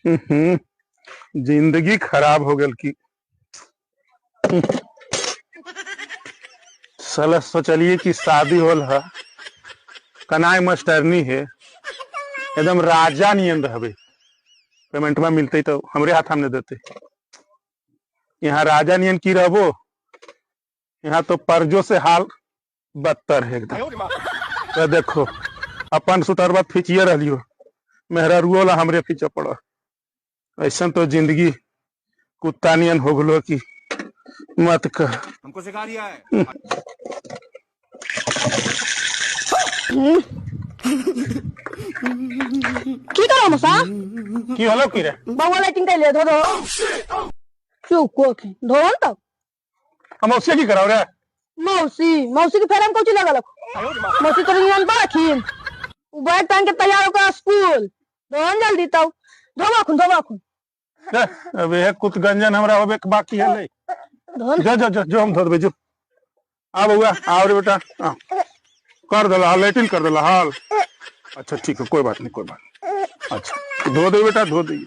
हम्म, जिंदगी खराब हो गेल की। साला सोचलिए कि शादी होल है, कनाई मास्टरनी है, एकदम राजा नियन रहबे, पेमेंटवा मिलते तो हमरे हाथ में देते। यहाँ राजा नियन की रहबो, यहाँ तो परजो से हाल बदतर है एकदम। तो देखो अपन सुटरवा फिचिए रहियो, मेहरा रुओ ला हमरे फीचे पड़ा। ऐसा तो जिंदगी कुत्ता नियन हो गलो कि मत कह। हमको सिखा रिया है। की करो मसा? की होलो की रे? बउआ लाइटिंग कैले धो धो। चुप कोथी धोन तो। हम मौसी की कराओ रे? मौसी, मौसी के फेरम कोची लगल? मौसी तो नियन पर रखीन। उ बैग टांग के तैयार होकर स्कूल। धोन जल्दी तो। धोबा खुन, धोबा खुन। ए, अब ये कुत गंजन हमरा होबे के बाकी है नहीं। धोन। जो, जो, जो, जो हम धो देबे, जो। आ बउआ, आओ रे बेटा, आ। कर देला, लेटिन कर देला हाल। अच्छा ठीक है, कोई बात नहीं, कोई बात नहीं। अच्छा धो दे बेटा, धो दे।